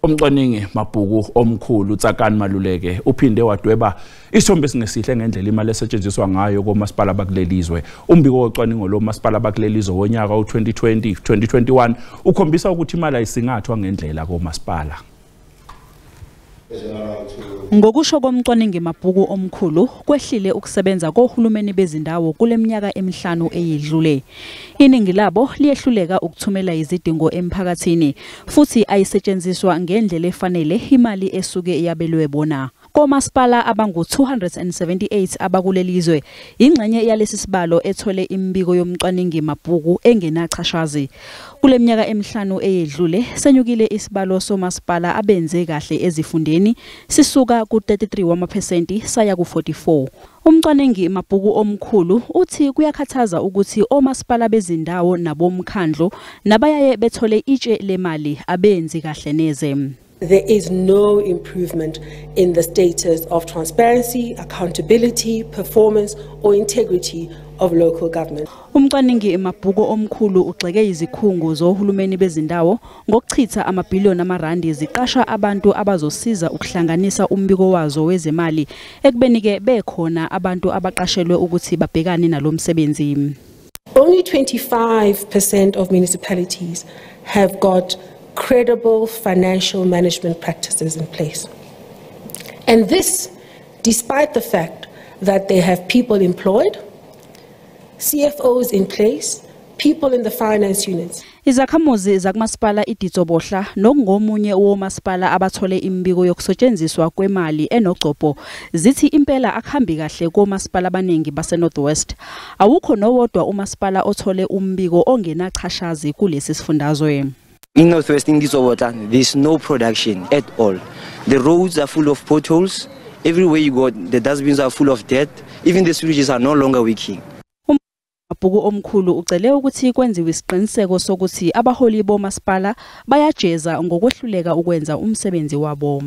Umcwaningi mabhuku omkhulu Tsakani Maluleke uphinde wadweba isithombe esingesihle ngendlela imali esetshenziswa ngayo komasipala bakulelizwe. Umbiko wocwaningo lo masipala bakulelizwe wonyaka u2020 2021 ukhombisa ukuthi imali ayisingathwa ngendlela komasipala. Ngokusho komcwaningi mabhuku omkhulu, kwehlile ukusebenza kohulumeni bezindawo kule minyaka emihlanu eyedlule. Iningi labo liyehluleka ukuthumela izidingo emphakathini futhi ayisetshenziswa ngendlela efanele imali esuke yabelwe bona. Komasipala abangu-278 abakulelizwe, ingxenye yalesi sibalo ethole imibiko yomcwaningi mabhuku engenachashazi. Kule minyaka emihlanu eyedlule senyukile isibalo somasipala abenze kahle ezifundeni, sisuka ku-33 wamaphesenti saya ku-44. Umcwaningi mabhuku omkhulu uthi kuyakhathaza ukuthi omasipala bezindawo nabomkhandlu nabayaye bethole itshe lemali abenzi kahle neze. There is no improvement in the status of transparency, accountability, performance or integrity of local government. Umcwaningi mabhuku omkhulu ugxeke izikhungo zohulumeni bezindawo ngokuchitha amabhiliyoni amarandi ziqasha abantu abazosiza ukuhlanganisa umbiko wazo wezemali, ekubeni ke bekhona abantu abaqashelwe ukuthi babhekane nalomsebenzi. Only 25% of municipalities have got credible financial management practices in place. And this, despite the fact that they have people employed, CFOs in place, people in the finance units. Izakhamuzi zakumasipala iDitsobohla nokungomunye womasipala abathole imibiko yokusetshenziswa kwemali enogcobho zithi impela akuhambi kahle komasipala abaningi base-North West. Awukho nowodwa umasipala othole umbiko ongenachashazi kulesi sifundazwe. In North West, in Ditsobotla, there's no production at all. The roads are full of potholes. Everywhere you go, the dustbins are full of dirt. Even the sewages are no longer working. Mabhuku omkhulu ucele ukuthi kwenziwe isiqiniseko sokuthi abaholi bomasipala bayajeza ngokwehluleka ukwenza umsebenzi wabo.